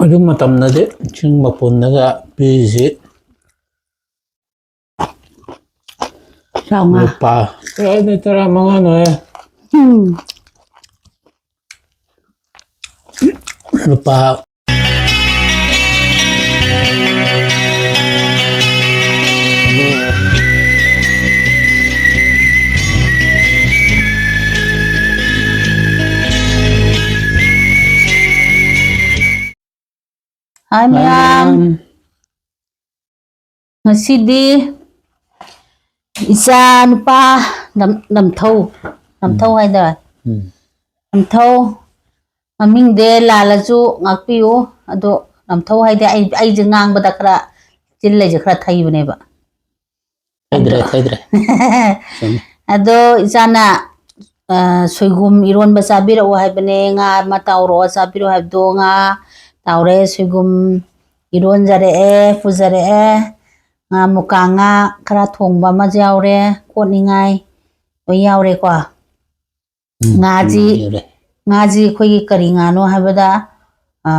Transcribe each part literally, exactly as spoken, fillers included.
ꯑꯗꯨ ꯃꯇꯝꯗꯗꯤ ꯁꯤꯡ ꯃꯄꯨꯟꯗꯒ ꯄꯤꯔꯤꯁꯤ ꯆꯥꯝꯃꯉꯥ꯫ ꯂꯨꯄꯥ, ꯀꯥꯏꯗꯩ ꯇꯔꯥꯃꯉꯥꯅꯣꯍꯦ? ꯎꯝ꯫ ꯂꯨꯄꯥ ꯍꯥꯏ ꯃꯌꯥꯝ꯫ ꯃꯌꯥꯝ꯫ ꯉꯁꯤꯗꯤ ꯏꯆꯥ ꯅꯨꯄꯥ ꯅꯝ-, ꯅꯝꯊꯧ, ꯅꯝꯊꯧ ꯎꯝ꯫ ꯍꯥꯏꯗꯣꯏꯔꯥ? ꯎꯝ꯫ ꯅꯝꯊꯧ ꯃꯃꯤꯡꯗꯤ ꯂꯥꯜꯂꯁꯨ ꯉꯥꯛꯄꯤꯌꯨ꯫ ꯑꯗꯣ ꯅꯝꯊꯧ ꯍꯥꯏꯗꯤ ꯑꯩ, ꯑꯩꯁꯦ ꯉꯥꯡꯕꯗ ꯈꯔ ꯆꯤꯜ ꯂꯩꯁꯦ ꯈꯔ ꯊꯩꯕꯅꯦꯕ꯫ ꯊꯩꯗ꯭ꯔꯦ, ꯑꯗꯣ ꯊꯩꯗ꯭ꯔꯦ꯫ ꯆꯨꯝꯃꯤ꯫ ꯑꯗꯣ ꯏꯆꯥꯅ, ꯑ, ꯁꯣꯏꯕꯨꯝ ꯏꯔꯣꯟꯕ ꯆꯥꯕꯤꯔꯛꯑꯣ ꯍꯥꯏꯕꯅꯦ, ꯉꯥ ꯑꯃ ꯇꯥꯎꯔꯛꯑꯣ ꯆꯥꯕꯤꯔꯛꯑꯣ ꯍꯥꯏꯕꯗꯣ ꯉꯥ ꯇꯥꯎꯔꯦ, ꯁꯣꯏꯕꯨꯝ ꯏꯔꯣꯟꯖꯔꯛꯑꯦ, ꯄꯨꯖꯔꯛꯑꯦ, ꯉꯥ ꯃꯨꯀꯥ ꯉꯥ ꯈꯔ ꯊꯣꯡꯕ ꯑꯃꯁꯨ ꯌꯥꯎꯔꯦ, ꯀꯣꯠꯅꯤꯡꯉꯥꯏ ꯂꯣꯏ ꯌꯥꯎꯔꯦꯀꯣ꯫ ꯎꯝ, ꯉꯥꯁꯤ, ꯎꯝ, ꯌꯥꯎꯔꯦ꯫ ꯉꯥꯁꯤ ꯑꯩꯈꯣꯏꯒꯤ ꯀꯔꯤ ꯉꯥꯅꯣ ꯍꯥꯏꯕꯗ, ꯑ,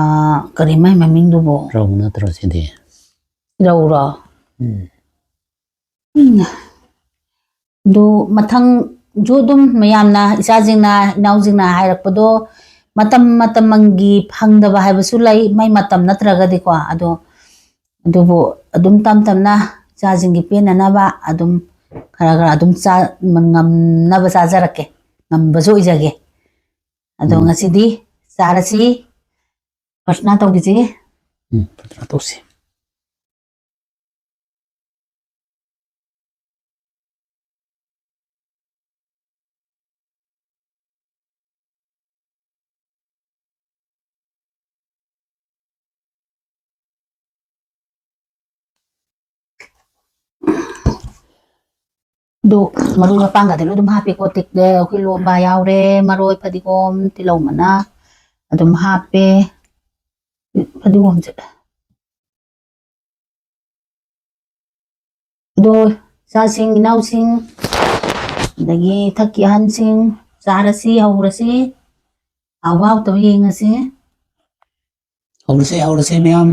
ꯀꯔꯤ ꯃꯥꯏ ꯃꯃꯤꯡꯗꯨꯕꯨ? ꯔꯧ ꯅꯠꯇ꯭ꯔꯣ ꯁꯤꯗꯤ? ꯔꯧꯔꯣ? ꯎꯝ꯫ ꯎꯝ꯫ ꯑꯗꯨ ꯃꯊꯪꯁꯨ ꯑꯗꯨꯝ ꯃꯌꯥꯝꯅ, ꯏꯆꯥꯁꯤꯡꯅ, ꯏꯅꯥꯎꯁꯤꯡꯅ ꯍꯥꯏꯔꯛꯄꯗꯣ ꯃꯇꯝ ꯃꯇꯝꯒꯤ ꯐꯪꯗꯕ ꯍꯥꯏꯕꯁꯨ ꯂꯩ, ꯃꯥꯏ ꯃꯇꯝ ꯅꯠꯇ꯭ꯔꯒꯗꯤꯀꯣ꯫ ꯑꯗꯣ, ꯑꯗꯨꯕꯨ ꯑꯗꯨꯝ ꯇꯝ ꯇꯝꯅ ꯏꯆꯥꯁꯤꯡꯒꯤ ꯄꯦꯟꯅꯅꯕ ꯑꯗꯨꯝ ꯈꯔ ꯈꯔ ꯑꯗꯨꯝ ꯆꯥ-, ꯉꯝꯅꯕ ꯆꯥꯖꯔꯛꯀꯦ, ꯉꯝꯕꯁꯨ ꯑꯣꯏꯖꯒꯦ꯫ ꯑꯗꯣ ꯎꯝ꯫ ꯉꯁꯤꯗꯤ ꯆꯥꯔꯁꯤ, ꯄ꯭ꯔꯊꯅꯥ ꯇꯧꯈꯤꯁꯤ꯫ ꯎꯝ, ꯄ꯭ꯔꯊꯅꯥ ꯇꯧꯁꯤ꯫ ꯑꯗꯨ ꯃꯔꯣꯏ ꯃꯄꯥꯡꯒꯗꯤ ꯂꯣꯏ ꯑꯗꯨꯝ ꯍꯥꯞꯄꯦꯀꯣ꯫ ꯇꯤꯛ-, ꯑꯩꯈꯣꯏ ꯂꯣꯝꯕ ꯌꯥꯎꯔꯦ, ꯃꯔꯣꯏ, ꯐꯗꯤꯒꯣꯝ, ꯇꯤꯜꯍꯧ ꯃꯅꯥ ꯑꯗꯨꯝ ꯍꯥꯞꯄꯦ꯫ ꯐꯗꯤꯒꯣꯝꯁꯦ꯫ ꯑꯗꯣ ꯏꯆꯥꯁꯤꯡ, ꯏꯅꯥꯎꯁꯤꯡ, ꯑꯗꯒꯤ ꯏꯊꯛꯀꯤ ꯑꯍꯟꯁꯤꯡ, ꯆꯥꯔꯁꯤ, ꯍꯧꯔꯁꯤ, ꯍꯥꯎꯕ ꯍꯥꯎꯇꯕ ꯌꯦꯡꯉꯁꯤ꯫ ꯍꯧꯔꯁꯦ, ꯍꯧꯔꯁꯦ, ꯃꯌꯥꯝ꯫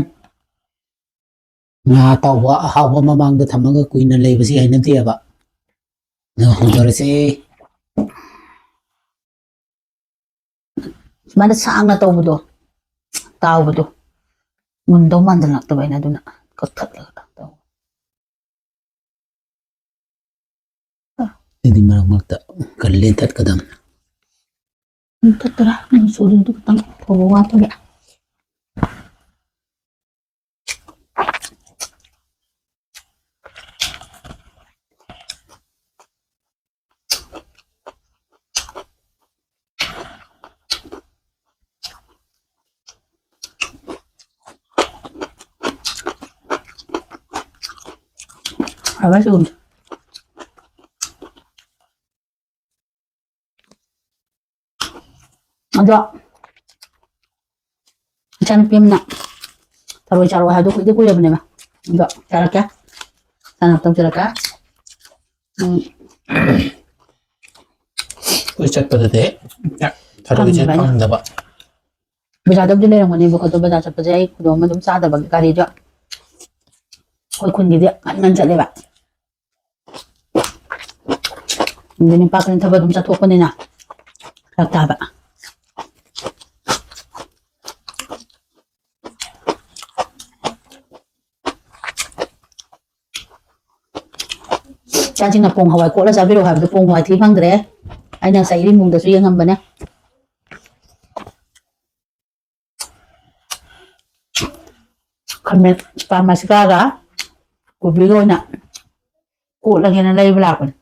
ꯉꯥ ꯑꯇꯥꯎꯕ ꯑꯍꯥꯎꯕ ꯃꯃꯥꯡꯗ ꯊꯝꯃꯒ ꯀꯨꯏꯅ ꯂꯩꯕꯁꯤ ꯍꯩꯅꯗꯦꯕ꯫ ꯑꯗꯨ ꯍꯧꯗꯣꯔꯁꯦ꯫ ꯁꯨꯃꯥꯏꯅ ꯁꯥꯡꯅ ꯇꯧꯕꯗꯣ, ꯇꯥꯎꯕꯗꯣ ꯃꯨꯟꯗꯧ ꯃꯥꯟꯁꯤꯜꯂꯛꯇꯕ, ꯑꯩꯅ ꯑꯗꯨꯅ ꯀꯛꯊꯠꯂꯒ ꯇꯧꯕ꯫ ꯑꯩꯗꯤ ꯃꯔꯛ ꯃꯔꯛꯇ ꯈꯔ ꯂꯦꯟꯊꯠꯀꯗꯕꯅꯤ꯫ ꯂꯦꯟꯊꯠꯇꯔꯥ? ꯅꯪ ꯁꯣꯔꯤꯗꯨ ꯈꯤꯇꯪ ꯐꯧꯕ ꯋꯥꯠꯄꯒꯤ꯫ ꯐꯕ ꯁꯤꯒꯨꯝꯕꯁꯦ꯫ ꯑꯗꯣ ꯏꯆꯥꯅꯨꯄꯤ ꯑꯃꯅ ꯊꯔꯣꯏ ꯆꯥꯔꯛꯑꯣ ꯍꯥꯏꯕꯗꯣ ꯀꯨꯏꯗꯤ ꯀꯨꯏꯔꯕꯅꯦꯕ꯫ ꯑꯗꯣ ꯆꯥꯔꯛꯀꯦ꯫ ꯆꯥꯅꯕ ꯇꯧꯖꯔꯛꯀꯦ꯫ ꯎꯝ꯫ ꯑꯩꯈꯣꯏ ꯆꯠꯄꯗꯗꯤ ꯊꯔꯣꯏꯁꯦ ꯐꯪꯗꯕ ꯑꯩꯅ꯫ ꯐꯪꯗꯕ꯫ ꯕꯖꯥꯔꯗꯕꯨꯗꯤ ꯂꯩꯔꯝꯒꯅꯦꯕꯀꯣ, ꯑꯗꯣ ꯕꯖꯥꯔ ꯆꯠꯄꯁꯦ ꯑꯩ ꯈꯨꯗꯣꯡ ꯑꯃ ꯑꯗꯨꯝ ꯆꯥꯗꯕꯒꯤ ꯒꯥꯔꯤꯗꯣ ꯑꯩꯈꯣꯏ ꯈꯨꯟꯒꯤꯗꯤ ꯉꯟ ꯉꯟ ꯆꯠꯂꯦꯕ꯫ ꯑꯗꯨ ꯅꯨꯄꯥ ꯈꯨꯗꯤꯡ ꯊꯕꯛ ꯑꯗꯨꯝ ꯆꯠꯊꯣꯛꯄꯅꯤꯅ ꯐꯔꯛ ꯇꯥꯕ꯫ ꯏꯆꯥꯁꯤꯡꯅ ꯄꯣꯡ ꯍꯋꯥꯏ ꯀꯣꯠꯂ ꯆꯥꯕꯤꯔꯛꯑꯣ ꯍꯥꯏꯕꯗꯣ ꯄꯣꯡ ꯍꯋꯥꯏ ꯊꯤ ꯐꯪꯗ꯭ꯔꯦ꯫ ꯑꯩꯅ ꯉꯁꯥꯏ ꯏꯔꯤꯡꯕꯨꯡꯗꯁꯨ ꯌꯦꯡꯉꯝꯕꯅꯦ꯫ ꯈꯥꯃꯦꯟ ꯄꯥ ꯃꯁꯤꯀꯥꯒ ꯀꯣꯕꯤꯒ ꯑꯣꯏꯅ ꯀꯣꯠꯂꯒꯦꯅ ꯂꯩꯕ ꯂꯥꯛꯄꯅꯦ꯫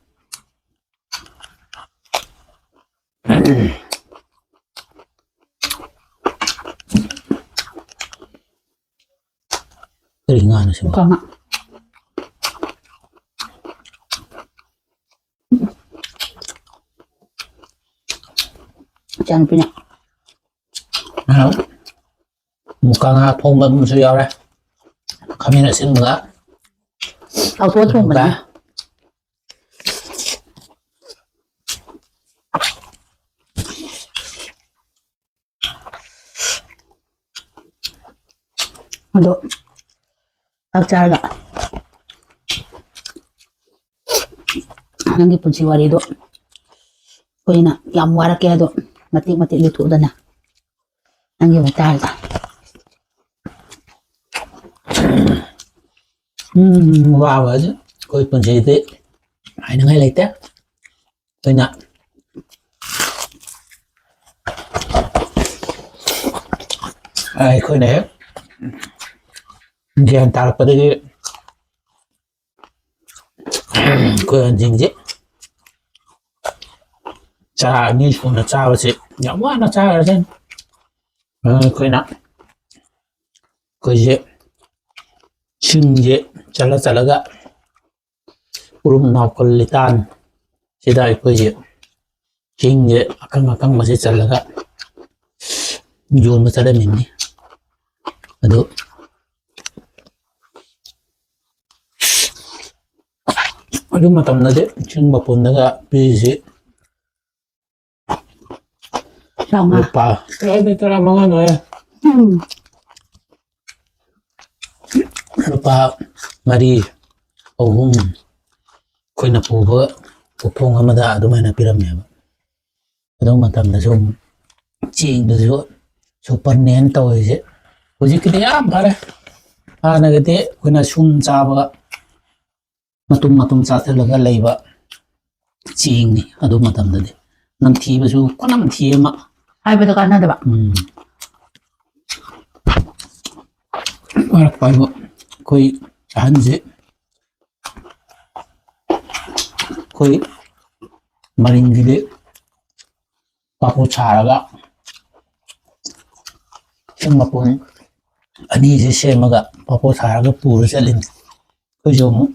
ꯀꯔꯤ ꯉꯥꯅꯣ ꯁꯤꯕꯣ? ꯃꯨꯀꯥ ꯉꯥ꯫ ꯏꯆꯥꯅꯨꯄꯤꯅ꯫ ꯑ, ꯃꯨꯀꯥ ꯉꯥ ꯊꯣꯡꯕ ꯑꯃꯁꯨ ꯌꯥꯎꯔꯦ꯫ ꯈꯥꯃꯦꯟ ꯑꯁꯤꯟꯕꯒ꯫ ꯇꯥꯎꯊꯣꯛꯑ ꯊꯣꯡꯕꯅꯦ꯫ ꯑꯗꯨꯒ ꯑꯗꯣ ꯆꯥꯛ ꯆꯥꯔꯒ ꯅꯪꯒꯤ ꯄꯨꯟꯁꯤ ꯋꯥꯔꯤꯗꯣ ꯑꯩꯈꯣꯏꯅ ꯌꯥꯝ ꯋꯥꯔꯛꯀꯦ ꯍꯥꯏꯗꯣ ꯃꯇꯦꯛ ꯃꯇꯦꯛ ꯂꯤꯊꯣꯛꯎꯗꯅ, ꯅꯪꯒꯤ ꯑꯃꯨꯛ ꯇꯥꯔꯒ꯫ ꯎꯝ, ꯋꯥꯕ ꯍꯥꯏꯁꯦ ꯑꯩꯈꯣꯏ ꯄꯨꯟꯁꯤꯗꯤ ꯍꯥꯏꯅꯤꯡꯉꯥꯏ ꯂꯩꯇꯦ꯫ ꯑꯩꯈꯣꯏꯅ, ꯑꯩꯈꯣꯏꯅ ꯍꯦꯛ ꯒ꯭ꯌꯥꯟ ꯇꯥꯔꯛꯄꯗꯒꯤ ꯑꯩꯈꯣꯏ ꯑꯍꯟꯁꯤꯡꯁꯦ ꯆꯔꯥ ꯑꯅꯤ ꯁꯨꯅ ꯆꯥꯕꯁꯦ ꯌꯥꯝ ꯋꯥꯅ ꯆꯥꯈ꯭ꯔꯖꯥꯠꯅꯤ꯫ ꯑꯩꯈꯣꯏꯅ, ꯑꯩꯈꯣꯏꯁꯦ ꯁꯤꯡꯁꯦ ꯆꯠꯂ ꯆꯠꯂꯒ ꯎꯔꯨꯝ ꯅꯥꯎꯈꯣꯜ ꯂꯤꯇꯥꯟ ꯁꯤꯗ ꯑꯩꯈꯣꯏꯁꯦ ꯆꯤꯡꯁꯦ ꯑꯀꯪ ꯑꯀꯪꯕꯁꯦ ꯆꯜꯂꯒ ꯌꯣꯟꯕ ꯆꯠꯂꯝꯃꯤꯅꯤ꯫ ꯑꯗꯨ ꯑꯗꯨ ꯃꯇꯝꯗꯗꯤ ꯆꯤꯡ ꯃꯄꯨꯟꯗꯒ ꯄꯤꯔꯤꯁꯤ ꯇꯔꯥꯃꯉꯥ꯫ ꯂꯨꯄꯥ ꯀꯗꯥꯏꯗ ꯇꯔꯥꯃꯉꯥꯅꯣꯍꯦ? ꯎꯝ꯫ ꯂꯨꯄꯥ ꯃꯔꯤ, ꯑꯍꯨꯝ, ꯑꯩꯈꯣꯏꯅ ꯄꯨꯕ ꯄꯨꯈꯣꯡ ꯑꯃꯗ ꯑꯗꯨꯃꯥꯏꯅ ꯄꯤꯔꯝꯃꯦꯕ꯫ ꯑꯗꯨ ꯃꯇꯝꯗꯁꯨ ꯑꯃꯨꯛ ꯆꯦꯡꯗꯨꯁꯨ ꯁꯨꯄꯔꯅꯦꯅ ꯇꯧꯔꯤꯁꯦ꯫ ꯍꯧꯖꯤꯛꯀꯤꯗꯤ ꯌꯥꯝ ꯐꯔꯦ꯫ ꯍꯥꯟꯅꯒꯗꯤ ꯑꯩꯈꯣꯏꯅ ꯁꯨꯝ ꯆꯥꯕ, ꯃꯇꯨꯝ ꯃꯇꯨꯝ ꯆꯥꯁꯤꯜꯂꯒ ꯂꯩꯕ ꯆꯦꯡꯅꯤ ꯑꯗꯨ ꯃꯇꯝꯗꯗꯤ꯫ ꯅꯝꯊꯤꯕꯁꯨ ꯈꯨꯅꯝ ꯊꯤ ꯑꯃ꯫ ꯍꯥꯏꯕꯗ ꯀꯥꯟꯅꯗꯕ꯫ ꯎꯝ꯫ ꯋꯥꯔꯛꯄ ꯍꯥꯏꯕꯨ ꯑꯩꯈꯣꯏ ꯑꯍꯟꯁꯦ, ꯑꯩꯈꯣꯏ ꯃꯔꯤꯡꯒꯤꯗꯤ ꯄꯥꯐꯣ ꯁꯥꯔꯒ ꯁꯤꯡ ꯃꯄꯨꯟ ꯑꯅꯤꯁꯦ ꯁꯦꯝꯃꯒ ꯄꯥꯐꯣ ꯁꯥꯔꯒ ꯄꯨꯔ ꯆꯠꯂꯤꯅꯤ꯫ ꯑꯩꯈꯣꯏꯁꯨ ꯑꯃꯨꯛ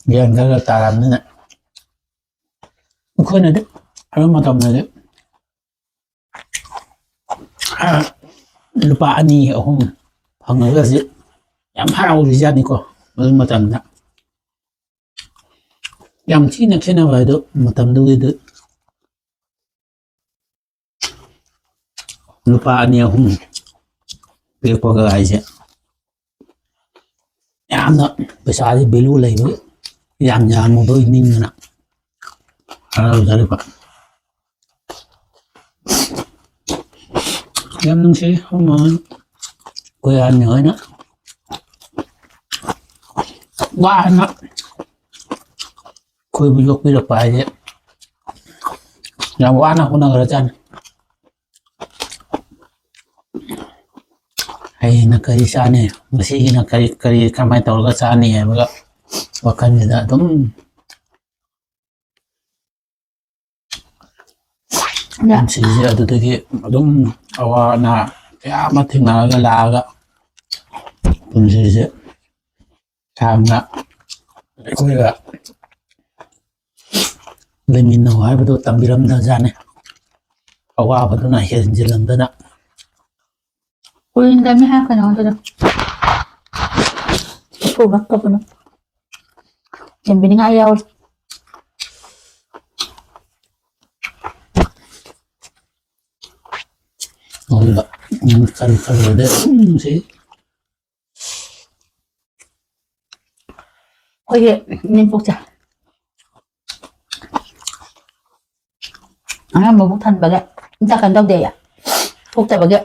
ꯒ꯭ꯌꯥꯟ ꯈꯔ ꯈꯔ ꯇꯥꯔꯕꯅꯤꯅ꯫ ꯑꯩꯈꯣꯏꯅꯗꯤ ꯑꯗꯨ ꯃꯇꯝꯗꯗꯤ ꯂꯨꯄꯥ ꯑꯅꯤ ꯑꯍꯨꯝ ꯐꯪꯉꯒꯁꯦ ꯌꯥꯝ ꯍꯔꯥꯎꯔꯤꯖꯥꯠꯅꯤꯀꯣ꯫ ꯑꯗꯨ ꯃꯇꯝꯗ ꯌꯥꯝ ꯊꯤꯅ ꯈꯦꯠꯅꯕ ꯍꯥꯏꯗꯣ ꯃꯇꯝꯗꯨꯒꯤꯗꯨ ꯂꯨꯄꯥ ꯑꯅꯤ ꯑꯍꯨꯝ ꯄꯤꯔꯛꯄꯒ ꯍꯥꯏꯁꯦ ꯌꯥꯝꯅ ꯄꯩꯁꯥꯁꯤ value ꯂꯩꯕꯒꯤ ꯌꯥꯝ ꯌꯥꯝꯃꯨꯕꯒꯤ ꯅꯤꯡꯗꯅ ꯍꯔꯥꯎꯖꯔꯤꯕ꯫ ꯌꯥꯝ ꯅꯨꯡꯁꯤ ꯑꯩꯈꯣꯏ ꯑꯍꯟ ꯍꯣꯏꯅ ꯋꯥꯅ ꯑꯩꯈꯣꯏꯕꯨ ꯌꯣꯛꯄꯤꯔꯛꯄ ꯍꯥꯏꯁꯦ ꯌꯥꯝ ꯋꯥꯅ ꯍꯣꯠꯅꯈ꯭ꯔꯖꯥꯠꯅꯤ꯫ ꯍꯌꯦꯡꯅ ꯀꯔꯤ ꯆꯥꯅꯤ, ꯉꯁꯤꯒꯤꯅ ꯀꯔꯤ, ꯀꯔꯤ, ꯀꯃꯥꯏꯅ ꯇꯧꯔꯒ ꯆꯥꯅꯤ ꯍꯥꯏꯕꯒ ꯋꯥꯈꯜꯁꯤꯗ ꯑꯗꯨꯝ ꯄꯨꯟꯁꯤꯁꯦ ꯑꯗꯨꯗꯒꯤ ꯑꯗꯨꯝ ꯑꯋꯥ ꯑꯅꯥ ꯀꯌꯥ ꯑꯃ ꯊꯦꯡꯅꯔꯒ ꯂꯥꯛꯑꯒ ꯄꯨꯟꯁꯤꯁꯦ ꯌꯥꯝꯅ ꯑꯩꯈꯣꯏꯒ ꯂꯩꯃꯤꯟꯅꯧ ꯍꯥꯏꯕꯗꯨ ꯇꯝꯕꯤꯔꯝꯗꯖꯥꯠꯅꯤ꯫ ꯑꯋꯥꯕꯗꯨꯅ ꯍꯦꯟꯖꯤꯜꯂꯝꯗꯅ꯫ ꯀꯨꯏꯅ ꯇꯝꯃꯤ ꯍꯥꯏꯔꯛꯀꯅꯣ ꯑꯗꯨꯗꯣ꯫ ꯏꯁꯧ ꯂꯥꯡꯉꯛꯀꯅꯨ꯫ ꯆꯦꯟꯕꯤꯅꯤꯡꯉꯥꯏ ꯌꯥꯎꯔꯤ꯫ ꯑꯗꯨꯒ ꯈꯜ ꯈꯜꯂꯨꯔꯗꯤ ꯅꯨꯡꯁꯤ꯫ ꯑꯩꯈꯣꯏꯒꯤ ꯏꯅꯦꯝꯄꯣꯛꯁꯦ ꯑꯉꯥꯡ ꯃꯕꯨꯛ ꯊꯟꯕꯒ ꯆꯥꯛ ꯀꯩꯅꯣ ꯇꯧꯗꯦꯌꯦ꯫ ꯊꯣꯛꯇꯕꯒꯤ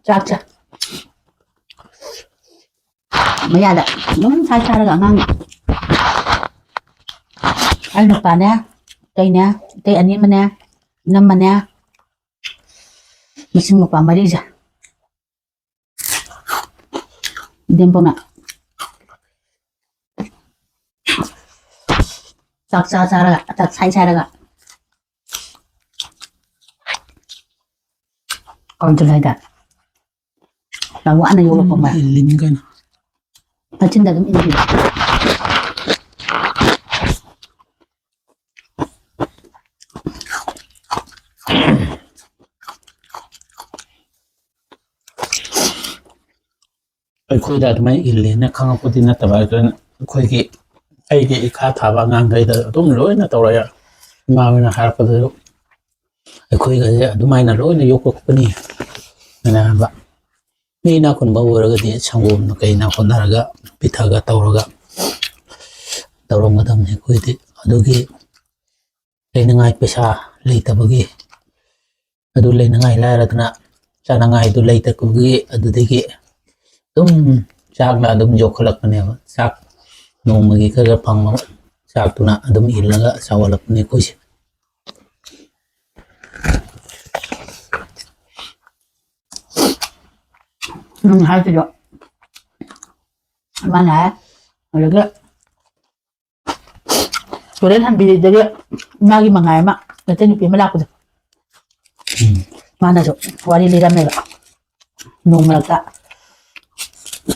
ꯆꯥꯛꯁꯦ ꯃꯌꯥꯗ ꯑꯗꯨꯝ ꯁꯥꯏ ꯁꯥꯏꯔꯒ ꯑꯉꯥꯡ ꯑꯩ ꯅꯨꯄꯥꯅꯦ, ꯑꯇꯩꯅꯦ, ꯑꯇꯩ ꯑꯅꯤ ꯑꯃꯅꯦ, ꯏꯅꯝꯃꯅꯦ, ꯃꯁꯤꯡ ꯃꯄꯥ ꯃꯔꯤꯁꯦ꯫ ꯏꯅꯦꯝꯄꯣꯛꯅ ꯆꯥꯛ ꯆꯥ ꯆꯥꯔꯒ, ꯆꯥꯛ ꯁꯥꯏ ꯁꯥꯏꯔꯒ ꯀꯥꯎꯟꯁꯤꯜ ꯍꯥꯏꯗ ꯌꯥꯝ ꯋꯥꯅ ꯌꯣꯛꯂꯛꯄ ꯃꯥ꯫ ꯏꯜꯂꯤꯅꯤ ꯀꯩꯅꯣ꯫ ꯃꯆꯤꯟꯗ ꯑꯗꯨꯝ ꯏꯜꯂꯤ꯫ ꯑꯩꯈꯣꯏꯗ ꯑꯗꯨꯃꯥꯏꯅ ꯏꯜꯂꯦꯅ ꯈꯪꯉꯛꯄꯗꯤ ꯅꯠꯇꯕ, ꯑꯗꯨꯅ ꯑꯩꯈꯣꯏꯒꯤ, ꯑꯩꯒꯤ ꯏꯈꯥ ꯊꯥꯕ ꯑꯉꯥꯡꯈꯩꯗ ꯑꯗꯨꯝ ꯂꯣꯏꯅ ꯇꯧꯔꯛꯑꯦ꯫ ꯏꯃꯥ ꯍꯣꯏꯅ ꯍꯥꯏꯔꯛꯄꯗꯁꯨ ꯑꯩꯈꯣꯏꯒꯁꯦ ꯑꯗꯨꯃꯥꯏꯅ ꯂꯣꯏꯅ ꯌꯣꯛꯄꯛꯄꯅꯤ ꯍꯥꯏꯅ ꯍꯥꯏꯕ꯫ ꯃꯤ ꯏꯅꯥꯛ ꯈꯨꯟꯕ ꯑꯣꯏꯔꯒꯗꯤ ꯁꯪꯒꯣꯝꯅ ꯀꯩꯅ ꯍꯣꯠꯅꯔꯒ ꯄꯤꯊꯒ ꯇꯧꯔꯒ ꯇꯧꯔꯝꯒꯗꯕꯅꯤ꯫ ꯑꯩꯈꯣꯏꯗꯤ ꯑꯗꯨꯒꯤ ꯂꯩꯅꯉꯥꯏ ꯄꯩꯁꯥ ꯂꯩꯇꯕꯒꯤ, ꯑꯗꯨ ꯂꯩꯅꯉꯥꯏ ꯂꯥꯏꯔꯗꯅ ꯆꯥꯅꯉꯥꯏꯗꯨ ꯂꯩꯇꯕꯒꯤ, ꯑꯗꯨꯗꯒꯤ ꯑꯗꯨꯝ ꯆꯥꯛꯅ ꯑꯗꯨꯝ ꯌꯣꯛꯈꯠꯂꯛꯄꯅꯦꯕ꯫ ꯆꯥꯛ ꯅꯣꯡꯃꯒꯤ ꯈꯔ ꯈꯔ ꯐꯪꯕ ꯆꯥꯛꯇꯨꯅ ꯑꯗꯨꯝ ꯏꯜꯂꯒ ꯆꯥꯎꯍꯜꯂꯛꯄꯅꯦ ꯑꯩꯈꯣꯏꯁꯦ꯫ ꯅꯪ ꯍꯥꯏꯁꯤꯗꯣ ꯃꯥꯅ ꯍꯥꯏ꯫ ꯑꯗꯒꯤ ꯇꯨꯔꯦꯟ ꯍꯟꯕꯤꯗꯒꯤ ꯏꯃꯥꯒꯤ ꯃꯉꯥꯏ ꯑꯃ ꯃꯩꯇꯩ ꯅꯨꯄꯤ ꯑꯃ ꯂꯥꯛꯄꯗꯣ, ꯎꯝ꯫ ꯃꯥꯅꯁꯨ ꯋꯥꯔꯤ ꯂꯤꯔꯝꯃꯦꯕ, ꯅꯣꯡ ꯃꯔꯛꯇ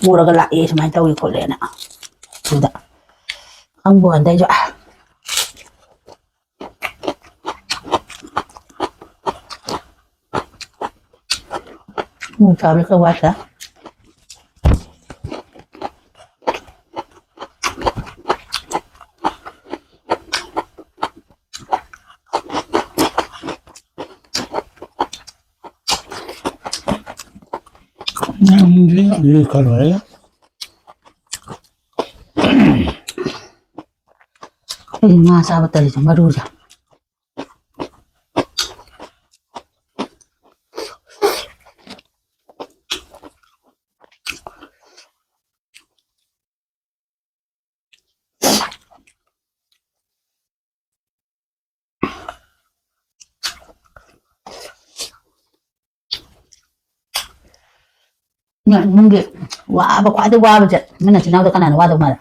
ꯄꯨꯔꯒ ꯂꯥꯛꯑꯦ, ꯁꯨꯃꯥꯏꯅ ꯇꯧꯏ ꯈꯣꯠꯂꯦꯅ꯫ ꯑꯗꯨꯗ ꯈꯪꯕ ꯋꯥꯅꯤꯗ ꯑꯩꯁꯨ꯫ ꯎ ꯆꯥꯕ ꯈꯔ ꯋꯥꯠꯇ꯭ꯔꯥ? ꯅꯪꯗꯤ ꯑꯂꯨ ꯈꯔ ꯂꯣꯏꯔꯦ꯫ ꯑꯩ ꯉꯥ ꯆꯥꯕ ꯇꯜꯂꯤꯁꯦ ꯃꯔꯨꯁꯦ꯫ ꯅꯣꯏ ꯏꯃꯨꯡꯒꯤ ꯋꯥꯕ, ꯈ꯭ꯋꯥꯏꯗꯩ ꯋꯥꯕꯁꯦ ꯅꯣꯏ ꯅꯆꯤꯟ ꯅꯅꯥꯎꯗ ꯀꯅꯥꯅ ꯋꯥꯗꯧ ꯃꯥꯜꯂꯦ?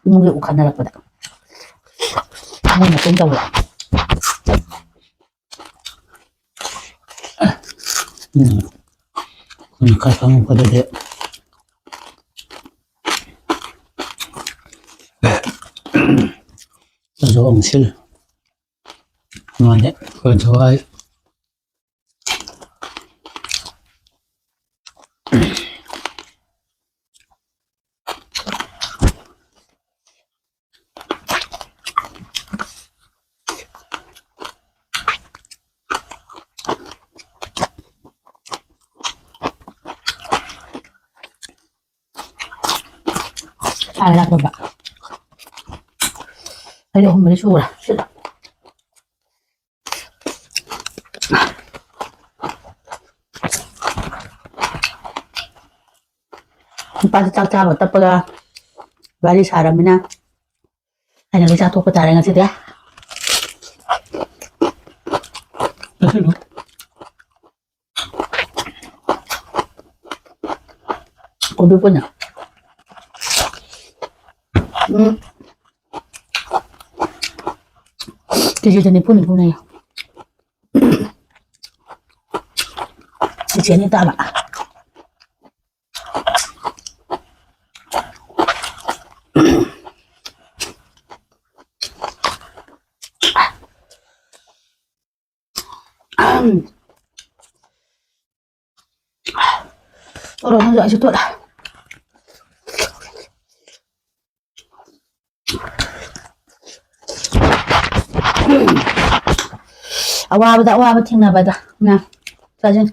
ꯏꯃꯨꯡꯒꯤ ꯎ ꯈꯟꯅꯔꯛꯄꯗ ꯃꯣꯏ ꯃꯇꯦꯡ ꯇꯧꯕꯗ꯫ ꯎꯝ꯫ ꯎꯝ, ꯈꯔ ꯈꯪꯉꯛꯄꯗꯗꯤ ꯑꯗꯣ ꯑꯃꯨꯛ ꯁꯤꯜ꯫ ꯃꯥꯅꯦ, ꯑꯩꯈꯣꯏ ꯊꯋꯥꯏ꯫ ꯇꯥꯔꯦ ꯂꯥꯛꯄ꯫ ꯑꯩ ꯑꯍꯨꯝ ꯃꯔꯤ ꯁꯨꯔꯦ ꯁꯤꯗ꯫ ꯅꯨꯄꯥꯁꯦ ꯆꯥꯛ ꯆꯥꯕ ꯇꯞꯄꯒ ꯋꯥꯔꯤ ꯁꯥꯔꯝꯃꯤꯅ ꯑꯩꯅ ꯂꯣꯏ ꯆꯥꯊꯣꯛꯄ ꯇꯥꯔꯦ ꯉꯁꯤꯗꯤ꯫ ꯀꯣꯕꯤ ꯄꯨꯟꯅ꯫ ꯎꯝ꯫ ꯀꯦꯖꯤꯗ ꯅꯤꯐꯨ ꯅꯤꯐꯨꯅꯦ꯫ ꯆꯤꯆꯦꯅ ꯇꯥꯕ꯫ ꯇꯣꯠꯂꯣ, ꯅꯪꯁꯨ ꯑꯩꯁꯨ ꯇꯣꯠꯂꯦ꯫ ꯑꯋꯥꯕꯗ ꯑꯋꯥꯕ ꯊꯦꯡꯅꯕꯗ ꯃꯌꯥꯝ ꯆꯥꯁꯤꯟ꯫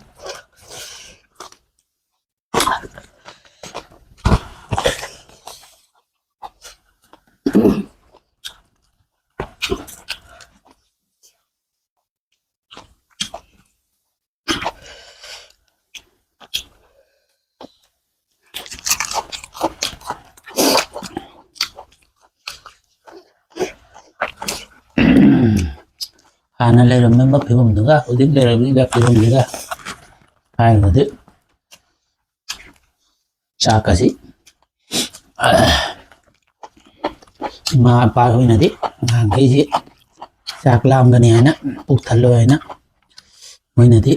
ꯍꯥꯟꯅ ꯂꯩꯔꯝꯃꯤꯕ ꯐꯤꯕꯝꯗꯨꯒ ꯍꯧꯖꯤꯛ ꯂꯩꯔꯝꯃꯤꯕ ꯐꯤꯕꯝꯗꯨꯒ ꯍꯥꯏꯔꯨꯔꯗꯤ ꯆꯥꯛ ꯑꯁꯤ ꯏꯃꯥ ꯏꯄꯥ ꯍꯣꯏꯅꯗꯤ ꯑꯉꯥꯡꯈꯩꯁꯤ ꯆꯥꯛ ꯂꯥꯝꯒꯅꯤ ꯍꯥꯏꯅ, ꯄꯨꯛ ꯊꯜꯂꯣꯏ ꯍꯥꯏꯅ, ꯃꯣꯏꯅꯗꯤ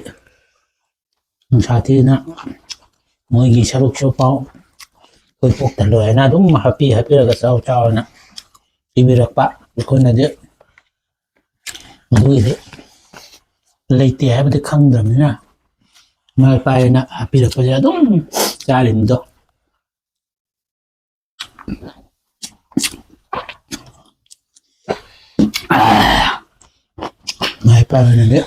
ꯅꯨꯡꯁꯥ ꯊꯤꯅ ꯃꯣꯏꯒꯤ ꯁꯔꯨꯛꯁꯨ ꯄꯥꯎ ꯑꯩꯈꯣꯏ ꯄꯨꯛ ꯊꯜꯂꯣꯏ ꯍꯥꯏꯅ ꯑꯗꯨꯝ ꯍꯥꯞꯄꯤ, ꯍꯥꯞꯄꯤꯔꯒ ꯆꯥꯎ ꯆꯥꯎ ꯍꯥꯏꯅ ꯄꯤꯕꯤꯔꯛꯄ꯫ ꯑꯩꯈꯣꯏꯅꯗꯤ ꯃꯗꯨꯒꯤꯗꯤ ꯂꯩꯇꯦ ꯍꯥꯏꯕꯗꯤ ꯈꯪꯗ꯭ꯔꯕꯅꯤꯅ ꯏꯃꯥ ꯏꯄꯥ ꯍꯣꯏꯅ ꯍꯥꯞꯄꯤꯔꯛꯄꯁꯦ ꯑꯗꯨꯝ ꯆꯥꯔꯤꯅꯤꯗꯣ꯫ ꯏꯃꯥ ꯏꯄꯥ ꯍꯣꯏꯅꯗꯤ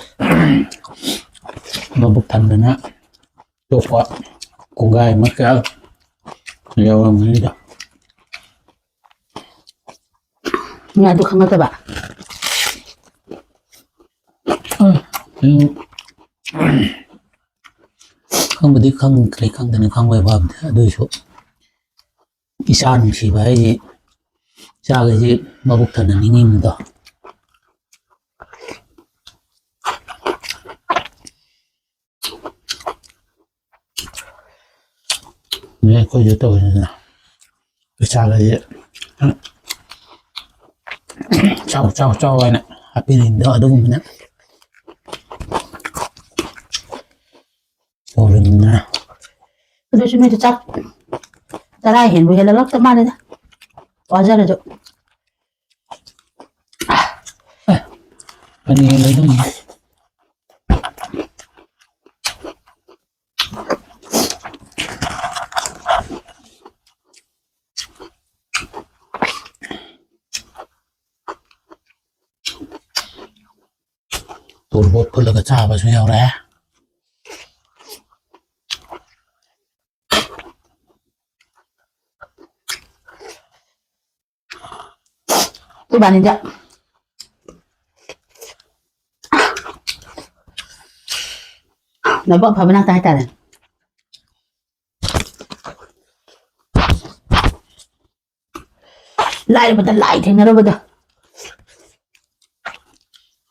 ꯃꯕꯨꯛ ꯊꯟꯗꯅ ꯇꯣꯛꯄ ꯀꯣꯡꯒꯥꯏ ꯑꯃ ꯀꯌꯥ ꯌꯥꯎꯔꯝꯒꯅꯤꯗ꯫ ꯅꯣꯏ ꯑꯗꯨ ꯈꯪꯉꯛꯇꯕ? ꯎꯝ, ꯎꯝ꯫ ꯈꯪꯕꯨꯗꯤ ꯈꯪꯈ꯭ꯔꯦ, ꯈꯪꯗꯅ ꯈꯪꯕꯩ ꯋꯥꯕꯨꯗꯤ꯫ ꯑꯗꯨꯏꯁꯨ ꯏꯆꯥ ꯅꯨꯡꯁꯤꯕ ꯍꯥꯏꯁꯦ ꯏꯆꯥꯈꯩꯁꯦ ꯃꯕꯨꯛ ꯊꯟꯅ ꯅꯤꯡꯉꯤꯕꯗꯣ꯫ ꯑꯗꯩ ꯑꯩꯈꯣꯏꯁꯨ ꯇꯧꯔꯤꯗꯅ ꯏꯆꯥꯈꯩꯁꯦ ꯆꯥꯎ, ꯆꯥꯎ, ꯆꯥꯎ ꯍꯥꯏꯅ ꯍꯥꯞꯄꯤꯔꯤꯕꯗꯣ ꯑꯗꯨꯒꯨꯝꯕꯅ ꯇꯧꯔꯤꯕꯅꯤꯅ꯫ ꯑꯗꯨꯁꯨ ꯅꯣꯏꯗꯤ ꯆꯥꯛ ꯇꯔꯥ ꯍꯦꯟꯕꯨ ꯍꯦꯜꯂꯛꯇ ꯃꯥꯜꯂꯦꯗ, ꯋꯥꯖꯔꯁꯨ꯫ ꯑꯦ, ꯑꯅꯤ ꯂꯩꯔꯝꯃꯤ꯫ ꯇꯣꯔꯕꯣꯠ ꯐꯨꯠꯂꯒ ꯆꯥꯕꯁꯨ ꯌꯥꯎꯔꯦ꯫ ꯏꯕꯥꯅꯤꯗ ꯂꯥꯏꯕꯛ ꯐꯕ ꯉꯥꯛꯇ ꯍꯥꯏꯇꯥꯔꯦ꯫ ꯂꯥꯏꯔꯕꯗ ꯂꯥꯏ ꯊꯦꯡꯅꯔꯕꯗ꯫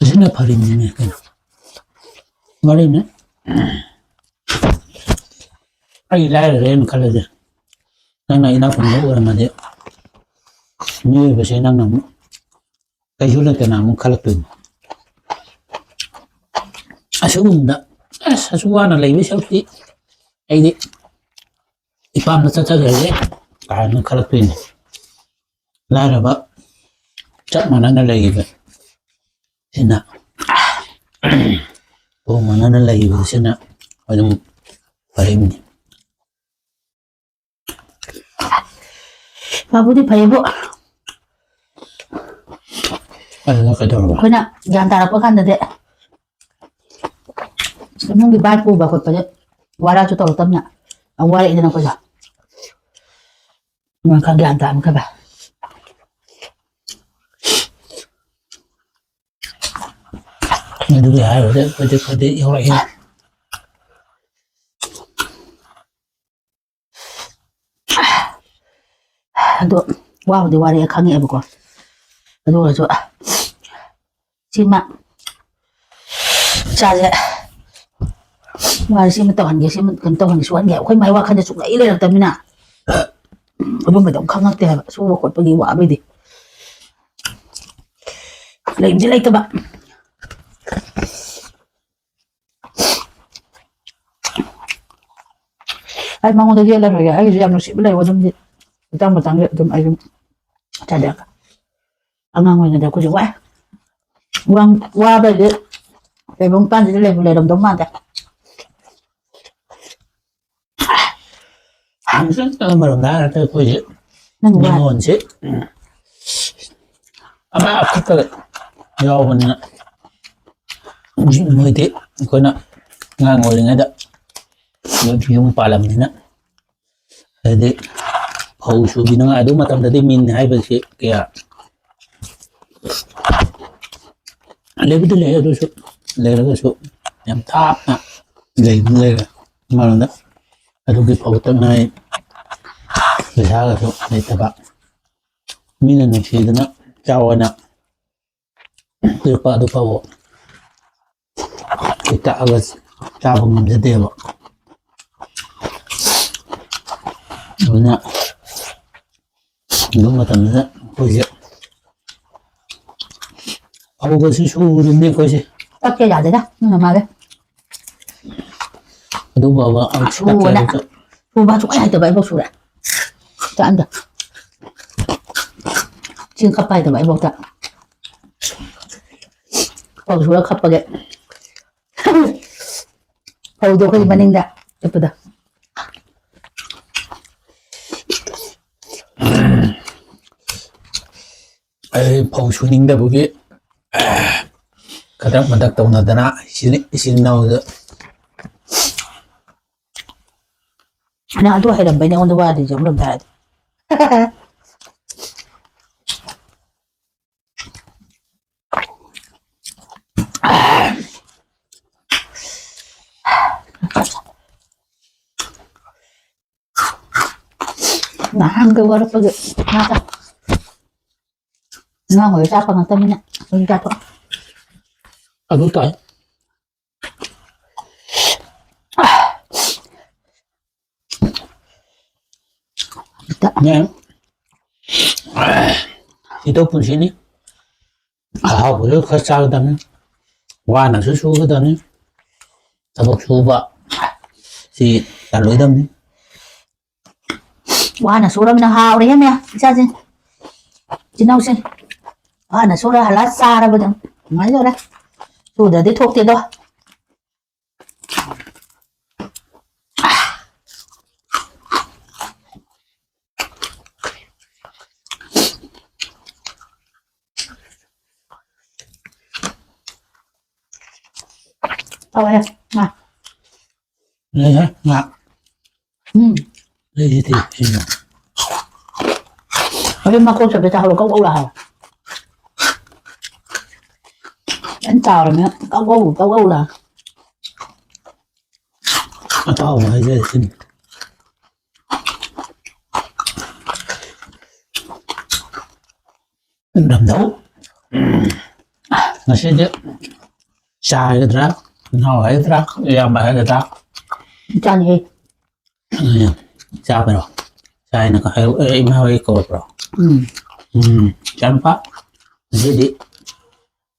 ꯑꯁꯤꯅ ꯐꯔꯤꯅꯤꯅꯦ ꯀꯩꯅꯣ꯫ ꯃꯔꯤꯅꯦ꯫ ꯑꯩ ꯂꯥꯏꯔꯔꯦꯅ ꯈꯜꯂꯁꯦ, ꯅꯪꯅ ꯏꯅꯥꯛ ꯈꯨꯟꯕ ꯑꯣꯏꯔꯝꯃꯗꯤ, ꯃꯤꯑꯣꯏꯕꯁꯦ ꯅꯪꯅ ꯑꯃꯨꯛ ꯀꯩꯁꯨ ꯂꯩꯇꯅ ꯑꯃꯨꯛ ꯈꯜꯂꯛꯇꯣꯏꯅꯤ꯫ ꯑꯁꯤꯒꯨꯝꯕꯗ, "ꯑꯁ, ꯑꯁꯨꯛ ꯋꯥꯅ ꯂꯩꯕ ꯁꯔꯨꯛꯇꯤ ꯑꯩꯗꯤ ꯏꯄꯥꯝꯗ ꯆꯠꯆꯈ꯭ꯔꯒꯦ" ꯀꯥꯏꯅ ꯈꯜꯂꯛꯇꯣꯏꯅꯤ꯫ ꯂꯥꯏꯔꯕ ꯆꯞ ꯃꯥꯟꯅꯅ ꯂꯩꯔꯤꯕ ꯁꯤꯅ, ꯄꯣꯛ ꯃꯥꯟꯅꯅ ꯂꯩꯔꯤꯕꯁꯤꯅ ꯑꯗꯨꯝ ꯐꯔꯤꯕꯅꯤ꯫ ꯐꯕꯨꯗꯤ ꯐꯩꯌꯦꯕꯨ, ꯑꯗꯨꯅ ꯀꯩꯗꯧꯔꯕ? ꯑꯩꯈꯣꯏꯅ ꯒ꯭ꯌꯥꯟ ꯇꯥꯔꯛꯄ ꯀꯥꯟꯗꯗꯤ ꯏꯃꯨꯡꯒꯤ ꯚꯥꯔ ꯄꯨꯕ ꯈꯣꯠꯄꯁꯦ ꯋꯥꯔꯛꯑꯁꯨ ꯇꯧꯔꯛꯇꯕꯅꯤꯅ ꯌꯥꯝ ꯋꯥꯔꯛꯏꯗꯅ ꯑꯩꯈꯣꯏꯁꯨ꯫ ꯃꯥ ꯈꯔ ꯒ꯭ꯌꯥꯟ ꯇꯥꯕ ꯈꯔ ꯐꯩ꯫ ꯑꯗꯨꯒꯤ ꯍꯥꯏꯔꯨꯔꯗꯤ ꯑꯩꯈꯣꯏꯗꯤ ꯑꯩꯈꯣꯏꯗꯤ ꯌꯧꯔꯛꯏ꯫ ꯑꯗꯣ ꯋꯥꯕꯨꯗꯤ ꯋꯥꯔꯦ ꯈꯪꯉꯦꯕꯀꯣ꯫ ꯑꯗꯨ ꯑꯣꯏꯔꯁꯨ ꯁꯤꯃ ꯏꯆꯥꯁꯦ ꯋꯥꯔꯦ, ꯁꯤꯃ ꯇꯧꯍꯟꯒꯦ, ꯁꯤꯃ ꯀꯩꯅꯣ ꯇꯧꯍꯟꯒꯦ, ꯁꯨꯍꯟꯒꯦ꯫ ꯑꯩꯈꯣꯏ ꯃꯥꯏ ꯋꯥꯈꯜꯗ ꯁꯨꯡꯂꯩ ꯂꯩꯔꯛꯇꯕꯅꯤꯅ ꯑꯗꯨꯝꯕꯗꯣ ꯑꯃꯨꯛ ꯈꯪꯉꯛꯇꯦ ꯍꯥꯏꯕ꯫ ꯁꯨꯕ ꯈꯣꯠꯄꯒꯤ ꯋꯥꯕꯩꯗꯤ ꯂꯩꯕꯨꯗꯤ ꯂꯩꯇꯕ꯫ ꯑꯩ ꯃꯉꯣꯟꯗ ꯌꯦꯠꯂꯔꯣꯏꯒꯦ꯫ ꯑꯩꯒꯤꯁꯨ ꯌꯥꯝ ꯅꯨꯡꯁꯤꯕ ꯂꯩꯕ ꯑꯗꯨꯝꯗꯤ ꯃꯇꯥꯡ ꯃꯇꯥꯡꯒꯤ ꯑꯗꯨꯝ ꯑꯩ ꯑꯗꯨꯝ ꯆꯥꯖꯔꯒ꯫ ꯑꯉꯥꯡ ꯑꯣꯏꯅꯗꯤ ꯑꯩꯈꯣꯏꯁꯨ ꯋꯥꯏ꯫ ꯋꯥ-, ꯋꯥꯕ ꯍꯥꯏꯗꯤ ꯂꯩꯐꯝ ꯃꯄꯥꯟꯁꯤꯗ ꯂꯩꯕꯨ ꯂꯩꯔꯝꯗꯧ ꯃꯥꯟꯗꯦ꯫ ꯍꯪꯆꯤꯠ ꯑꯃꯔꯣꯝꯗ ꯍꯥꯏꯔꯒ ꯑꯩꯈꯣꯏꯁꯦ ꯅꯪ ꯋꯥ- ꯅꯤꯉꯣꯜꯁꯦ, ꯎꯝ, ꯑꯃ ꯑꯐꯠꯇꯕ ꯌꯥꯎꯕꯅꯤꯅ ꯃꯣꯏꯗꯤ ꯑꯩꯈꯣꯏꯅ ꯑꯉꯥꯡ ꯑꯣꯏꯔꯤꯉꯩꯗ ꯌꯨꯝ ꯄꯥꯜꯂꯝꯅꯤꯅ ꯍꯥꯏꯗꯤ ꯐꯧ ꯁꯨꯕꯤꯅꯉꯥꯏ ꯑꯗꯨ ꯃꯇꯝꯗꯗꯤ ꯃꯤꯟ ꯍꯥꯏꯕꯁꯤ ꯀꯌꯥ ꯂꯩꯕꯨꯗꯤ ꯂꯩ, ꯑꯗꯨꯁꯨ ꯂꯩꯔꯒꯁꯨ ꯌꯥꯝ ꯊꯥꯞꯅ ꯂꯩꯕ ꯂꯩꯔꯦ꯫ ꯑꯃꯔꯣꯝꯗ ꯑꯗꯨꯒꯤ ꯐꯧ ꯇꯛꯅꯉꯥꯏ ꯄꯩꯁꯥꯒꯁꯨ ꯂꯩꯇꯕ, ꯃꯤꯅ ꯅꯨꯡꯁꯤꯗꯅ ꯆꯥꯎ ꯍꯥꯏꯅ ꯄꯤꯔꯛꯄ ꯑꯗꯨ ꯐꯥꯎꯕ ꯍꯦꯛꯇ ꯆꯥꯕ ꯉꯝꯖꯗꯦꯕ꯫ ꯑꯗꯨꯅ ꯑꯗꯨ ꯃꯇꯝꯗꯨꯗ ꯑꯩꯈꯣꯏꯁꯦ ꯐꯧꯒꯁꯨ ꯁꯨꯔꯤꯕꯅꯤ ꯑꯩꯈꯣꯏꯁꯦ꯫ ꯇꯛꯀꯦ ꯌꯥꯗꯦꯗ, ꯎꯝ, ꯃꯥꯜꯂꯦ꯫ ꯑꯗꯨ ꯐꯥꯎꯕ ꯁꯨꯕꯅ, ꯇꯛꯀꯦ ꯁꯨꯕ ꯁꯨꯡꯍꯩ ꯍꯩꯇꯕ ꯑꯩꯐꯥꯎ ꯁꯨꯔꯦ꯫ ꯆꯥꯛ ꯑꯝꯗ꯫ ꯆꯦꯡ ꯈꯞꯄ ꯍꯩꯇꯕ ꯑꯩꯐꯥꯎꯗ꯫ ꯐꯧ ꯁꯨꯔ ꯈꯞꯄꯒꯦ꯫ ꯐꯧꯗꯣ ꯑꯩꯈꯣꯏ ꯃꯅꯤꯡꯗ ꯆꯠꯄꯗ꯫ ꯑꯩ ꯐꯧ ꯁꯨꯅꯤꯡꯗꯕꯒꯤ ꯈꯗꯛ ꯃꯗꯛ ꯇꯧꯅꯗꯅ ꯏꯆꯤꯟ, ꯏꯆꯤꯟ ꯏꯅꯥꯎꯗ ꯅꯪ ꯑꯗꯨ ꯍꯩꯔꯝꯕꯩꯅꯦ ꯑꯩꯉꯣꯟꯗ ꯋꯥꯗ꯭ꯔꯤꯁꯦ ꯑꯃꯔꯣꯝꯗ ꯍꯥꯏꯔꯗꯤ꯫ ꯅꯍꯥꯟꯒ ꯋꯥꯔꯛꯄꯒꯤ ꯉꯥ ꯆꯥ-, ꯑꯉꯥꯡ ꯑꯣꯏꯔ ꯆꯥꯛꯄ ꯉꯥꯛꯇꯅꯤꯅ ꯑꯗꯨꯝ ꯆꯥꯊꯣꯛ꯫ ꯑꯗꯨ ꯇꯥꯏ꯫ ꯍꯦꯛꯇ꯫ ꯅꯦ꯫ ꯁꯤꯗꯧ ꯄꯨꯟꯁꯤꯅꯤ꯫ ꯑꯍꯥꯎꯕꯁꯨ ꯈꯔ ꯆꯥꯒꯗꯕꯅꯤ꯫ ꯋꯥꯅꯁꯨ ꯁꯨꯒꯗꯕꯅꯤ꯫ ꯊꯕꯛ ꯁꯨꯕ ꯁꯤ ꯇꯜꯂꯣꯏꯗꯕꯅꯤ꯫ ꯋꯥꯅ ꯁꯨꯔꯕꯅꯤꯅ ꯍꯥꯎꯔꯦꯍꯦ ꯃꯌꯥꯝ ꯏꯆꯥꯁꯤꯡ꯫ ꯏꯆꯤꯟ ꯏꯅꯥꯎꯁꯤꯡ꯫ ꯋꯥꯅ ꯁꯨꯔ ꯍꯜꯂꯛꯑ ꯆꯥꯔꯕꯗ ꯅꯨꯡꯉꯥꯏꯖꯔꯦ꯫ ꯁꯨꯗ꯭ꯔꯗꯤ ꯊꯣꯛꯇꯦꯗꯣ꯫ ꯍꯥꯎꯋꯦ꯫ ꯉꯥ꯫ ꯂꯩꯍꯦ, ꯉꯥ꯫ ꯎꯝ꯫ ꯂꯩꯁꯤꯗꯤ, ꯁꯤꯅ꯫ ꯑꯗꯨ ꯃꯀꯣꯛ ꯆꯠꯄ ꯆꯥꯍꯧꯔꯣ, ꯀꯧ ꯀꯧ ꯂꯥꯎ ꯍꯥꯏꯌꯣ꯫ ꯐꯖꯅ ꯆꯥꯎꯔꯕꯅꯤꯅ ꯀꯧ ꯀꯧ, ꯀꯧ ꯀꯧ ꯂꯥꯎ꯫ ꯑꯇꯥꯎꯕ ꯍꯥꯏꯁꯦ ꯁꯤꯅꯤ꯫ ꯏꯪꯊꯝꯊꯥ꯫ ꯎꯝ꯫ ꯉꯁꯤꯗꯤ ꯆꯥ ꯍꯥꯏꯒꯗ꯭ꯔꯥ, ꯏꯅꯥꯎ ꯍꯥꯏꯒꯗ꯭ꯔꯥ, ꯏꯌꯥꯝꯕ ꯍꯥꯏꯒꯗ꯭ꯔꯥ? ꯏꯆꯥꯅꯤꯍꯦ꯫ ꯎꯝ꯫ ꯆꯥꯕꯔꯣ? ꯆꯥꯏꯅ ꯀ-, ꯑꯦ, ꯏꯃꯥ ꯍꯣꯏ ꯀꯧꯔꯛꯄ꯭ꯔꯣ? ꯎꯝ꯫ ꯎꯝ꯫ ꯏꯆꯥꯅꯨꯄꯥ, ꯉꯁꯤꯗꯤ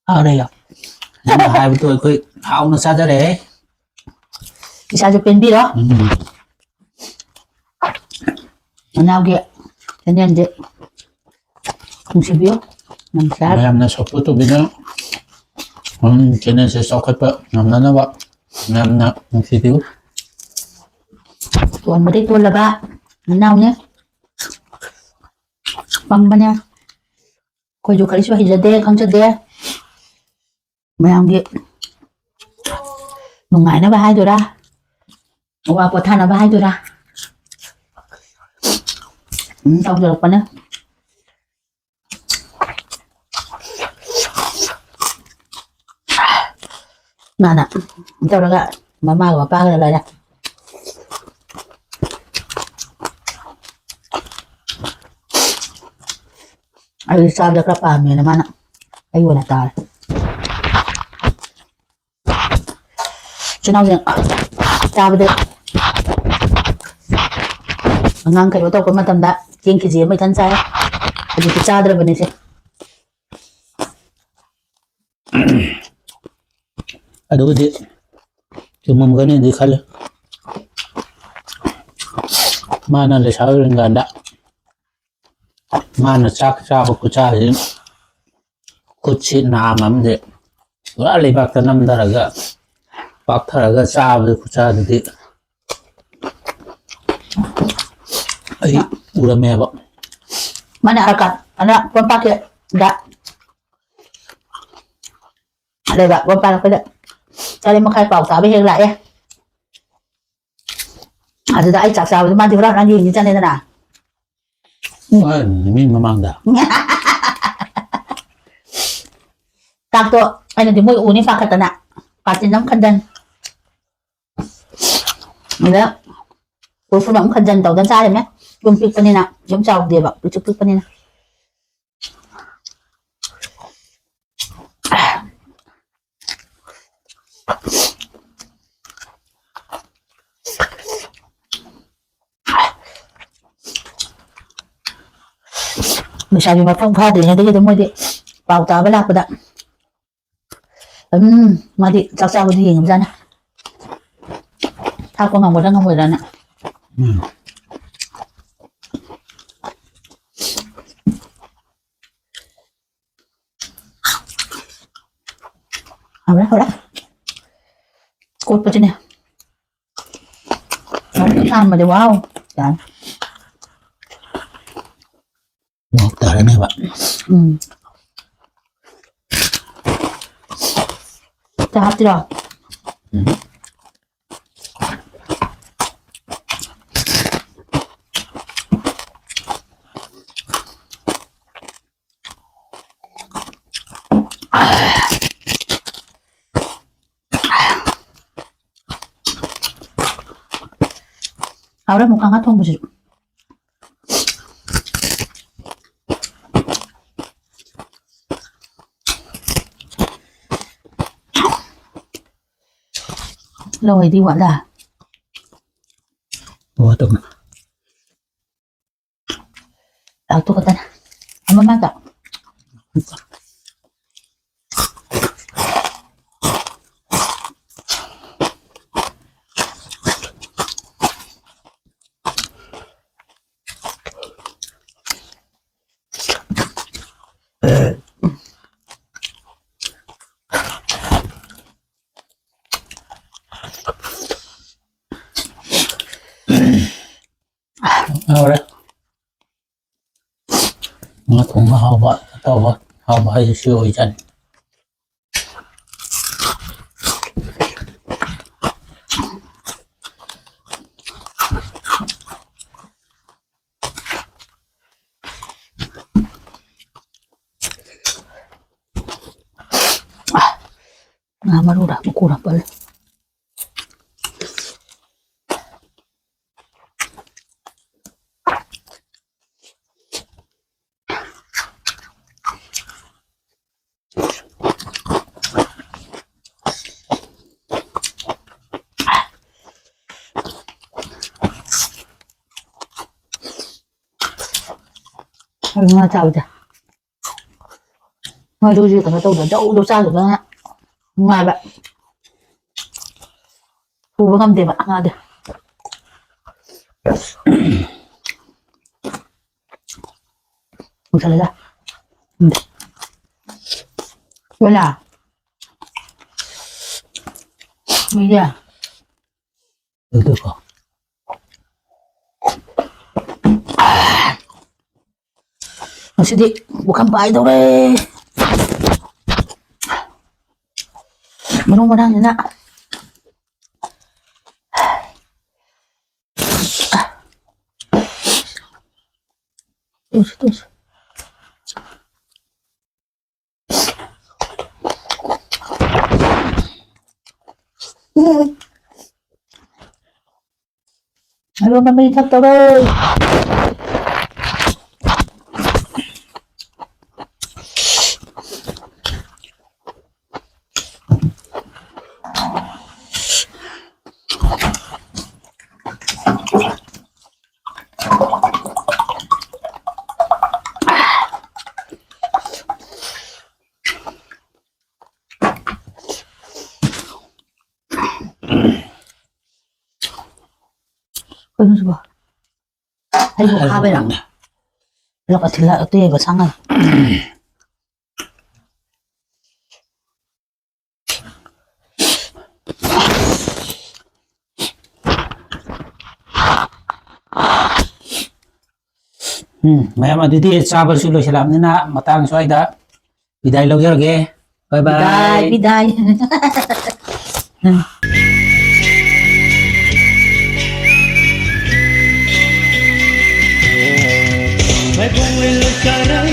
ꯍꯥꯎꯔꯦ꯫ ꯅꯪꯅ ꯍꯥꯏꯕꯗꯣ ꯑꯩꯈꯣꯏ ꯍꯥꯎꯅ ꯆꯥꯖꯔꯦ꯫ ꯏꯁꯥꯁꯨ ꯄꯦꯟꯕꯤꯔꯣ꯫ ꯎꯝ꯫ ꯅꯅꯥꯎꯒꯤ ꯆꯦꯅꯦꯜꯁꯦ ꯅꯨꯡꯁꯤꯕꯤꯌꯨ꯫ ꯅꯨꯡꯁꯤꯔ-, ꯃꯌꯥꯝꯅ ꯁꯞꯄꯣꯔꯠ ꯇꯧꯕꯤꯗꯨꯅ, ꯎꯝ, ꯆꯦꯅꯦꯜꯁꯦ ꯆꯥꯎꯈꯠꯄ ꯉꯝꯅꯅꯕ ꯃꯌꯥꯝꯅ ꯅꯨꯡꯁꯤꯕꯤꯌꯨ꯫ ꯇꯣꯟꯕꯗꯩ ꯇꯣꯜꯂꯕ ꯅꯅꯥꯎꯅꯦ꯫ ꯄꯪꯕꯅꯦ꯫ ꯑꯩꯈꯣꯏꯁꯨ ꯀꯔꯤꯁꯨ ꯍꯩꯖꯗꯦ, ꯈꯪꯖꯗꯦ꯫ ꯃꯌꯥꯝꯒꯤ ꯅꯨꯡꯉꯥꯏꯅꯕ ꯍꯥꯏꯗꯣꯏꯔꯥ, ꯑꯋꯥ ꯄꯣꯊꯥꯅꯕ ꯍꯥꯏꯗꯣꯏꯔꯥ, ꯑꯗꯨꯝ ꯇꯧꯖꯔꯛꯄꯅꯦ꯫ ꯃꯥꯅ ꯇꯧꯔꯒ ꯃꯃꯥꯒ ꯃꯄꯥꯒ ꯂꯣꯏꯔꯦ꯫ ꯑꯩ ꯆꯥꯕꯗ ꯈꯔ ꯄꯥꯝꯃꯦꯅ ꯃꯥꯅ ꯑꯩ ꯑꯣꯏꯅ ꯇꯥꯔꯦ꯫ ꯏꯆꯤꯟ ꯏꯅꯥꯎꯁꯦ ꯆꯥꯕꯗ ꯑꯉꯥꯡ ꯀꯩꯅꯣ ꯇꯧꯔꯛꯄ ꯃꯇꯝꯗ ꯆꯦꯡ ꯀꯦ ꯖꯤ ꯑꯃ ꯏꯊꯟ ꯆꯥꯏ꯫ ꯍꯧꯖꯤꯛꯇꯤ ꯆꯥꯗ꯭ꯔꯕꯅꯤꯁꯦ꯫ ꯑꯗꯨꯕꯨꯗꯤ ꯆꯨꯝꯃꯝꯒꯅꯤꯗꯤ ꯈꯜꯂꯤ꯫ ꯃꯥꯅ ꯂꯩꯁꯥ ꯑꯣꯏꯔꯤꯉꯩꯗ ꯃꯥꯅ ꯆꯥꯛ ꯆꯥꯕ ꯈꯨꯠꯆꯥꯁꯤ, ꯈꯨꯠꯁꯤ ꯅꯥꯝ ꯑꯃꯗꯤ ꯄꯨꯔꯥ ꯂꯩꯕꯥꯛꯇ ꯅꯝꯊꯔꯒ ꯄꯥꯛꯊꯔꯒ ꯆꯥꯕꯗ ꯈꯨꯠꯆꯥꯗꯨꯗꯤ ꯑꯩ ꯎꯔꯝꯃꯦꯕ꯫ ꯃꯥꯅ ꯑꯥꯔꯀꯥꯟ ꯑꯅ ꯄꯣꯝꯄꯥꯛꯀꯤꯗ ꯂꯩꯕ ꯄꯣꯝꯄꯥꯛ ꯑꯩꯈꯣꯏꯗ ꯇꯔꯦꯠ ꯃꯈꯥꯏ ꯄꯥꯎ ꯇꯥꯕ ꯍꯦꯛ ꯂꯥꯛꯑꯦ꯫ ꯑꯗꯨꯗ ꯑꯩ ꯆꯥꯛ ꯆꯥꯕꯗ ꯃꯥꯗꯤ ꯍꯨꯔꯥꯟ ꯍꯨꯔꯥꯟ ꯌꯦꯡꯉꯤ ꯆꯠꯂꯦꯗꯅ꯫ ꯎꯝ, ꯃꯤ ꯃꯃꯥꯡꯗ꯫ ꯆꯥꯛꯇꯣ ꯑꯩꯅꯗꯤ ꯃꯣꯏ ꯎꯅꯤ ꯄꯥꯈꯠꯇꯅ ꯀꯥꯆꯤꯟ ꯑꯃ ꯈꯟꯖꯟ꯫ ꯑꯗ ꯀꯣꯔꯐꯨꯗ ꯑꯃꯨꯛ ꯈꯟꯖꯟ ꯇꯧꯗꯅ ꯆꯥꯔꯤꯃꯦ꯫ ꯌꯨꯝ ꯄꯤꯛꯄꯅꯤꯅ, ꯌꯨꯝ ꯆꯥꯎꯗꯦꯕ, ꯄꯤꯛꯁꯨ ꯄꯤꯛꯄꯅꯤꯅ꯫ ꯂꯩꯁꯥꯕꯤ ꯃꯄꯨꯡ ꯐꯥꯗ꯭ꯔꯤꯉꯩꯗꯒꯤ ꯑꯗꯨꯝ ꯃꯣꯏꯗꯤ ꯄꯥꯎ ꯇꯥꯕ ꯂꯥꯛꯄꯗ ꯑꯗꯨꯝ ꯃꯥꯗꯤ ꯆꯥꯛ ꯆꯥꯕꯗꯤ ꯌꯦꯡꯉꯕꯖꯥꯠꯅꯤ꯫ ꯊꯥꯛꯄ ꯉꯝꯒꯗ꯭ꯔꯥ ꯉꯝꯃꯣꯏꯗ꯭ꯔꯥꯅ꯫ ꯎꯝ꯫ ꯍꯧꯔꯦ, ꯍꯧꯔꯦ꯫ ꯀꯣꯠꯄꯁꯤꯅꯦ꯫ ꯍꯥꯟꯕꯗꯤ ꯋꯥꯎ꯫ ꯌꯥꯔꯦ꯫ ꯃꯣꯔꯣꯛ ꯇꯥꯔꯅꯦꯕ꯫ ꯎꯝ꯫ ꯆꯥ ꯍꯥꯞꯇꯣꯏꯔꯣ? ꯎꯝ꯫ ꯍꯥꯎꯔꯦ, ꯑꯃꯨꯛ ꯀꯥꯡꯉꯥ ꯊꯣꯡꯕꯁꯤꯁꯨ꯫ ꯂꯧ ꯍꯩꯗꯤ ꯋꯥꯠꯂꯦ꯫ ꯋꯥꯠꯇꯕꯅꯦ꯫ ꯂꯥꯛꯇꯨ ꯈꯛꯇꯅꯦ꯫ ꯑꯃ ꯃꯥꯒ꯫ ꯍꯥꯎꯔꯦ꯫ ꯉꯥ ꯊꯣꯡꯕ ꯍꯥꯎꯕ, ꯑꯇꯥꯎꯕ ꯍꯥꯎꯕ ꯍꯥꯏꯁꯦ ꯁꯤ ꯑꯣꯏꯖꯥꯠꯅꯤ꯫ ꯉꯥ ꯃꯔꯨꯔ ꯃꯀꯨꯔ ꯄꯜꯂꯦ꯫ ꯑꯩ ꯉꯥ ꯆꯥꯕꯁꯦ ꯃꯣꯏꯗꯨ ꯍꯧꯖꯤꯛ ꯀꯩꯅꯣ ꯇꯧꯗ ꯖꯧ ꯖꯧ ꯆꯥꯈꯤꯕꯅ ꯅꯨꯡꯉꯥꯏꯕ꯫ ꯄꯨꯕ ꯉꯝꯗꯦꯕ ꯉꯥꯗꯤ꯫ ꯃꯨꯁꯜꯂꯦꯗ꯫ ꯎꯝ꯫ ꯀꯣꯏꯂꯥ꯫ ꯃꯤꯁꯦ꯫ ꯑꯗꯨꯀꯣ꯫ ꯉꯁꯤꯗꯤ ꯄꯨꯈꯝ ꯄꯥꯏꯗꯧꯔꯦ꯫ ꯃꯔꯨ ꯃꯔꯥꯡꯁꯤꯅ꯫ ꯇꯨꯁꯤ, ꯇꯨꯁꯤ꯫ ꯎꯝ꯫ ꯑꯗꯣ ꯃꯃꯩ ꯊꯛꯇꯧꯔꯦ꯫ ꯀꯩꯅꯣ ꯁꯤꯕꯣ? ꯍꯩꯕꯨ ꯈꯥꯕꯩꯔꯥ? ꯂꯣꯛ ꯑꯊꯤꯂꯥ ꯑꯇꯨ ꯌꯩꯕ ꯁꯥꯡꯉꯥꯏ꯫ ꯎꯝ, ꯃꯌꯥꯝ, ꯑꯗꯨꯗꯤ ꯆꯥꯕꯁꯨ ꯂꯣꯏꯁꯤꯜꯂꯛꯑꯕꯅꯤꯅ ꯃꯇꯥꯡ ꯁ꯭ꯋꯥꯏꯗ ꯕꯤꯗꯥꯏ ꯂꯧꯖꯔꯒꯦ꯫ ꯕꯥꯏ ꯕꯥꯏ꯫ ꯕꯤꯗꯥꯏ, ꯕꯤꯗꯥꯏ꯫ ꯃꯥꯏꯕꯣꯡ ꯂꯣꯏ ꯂꯣꯏ ꯆꯥꯔꯝ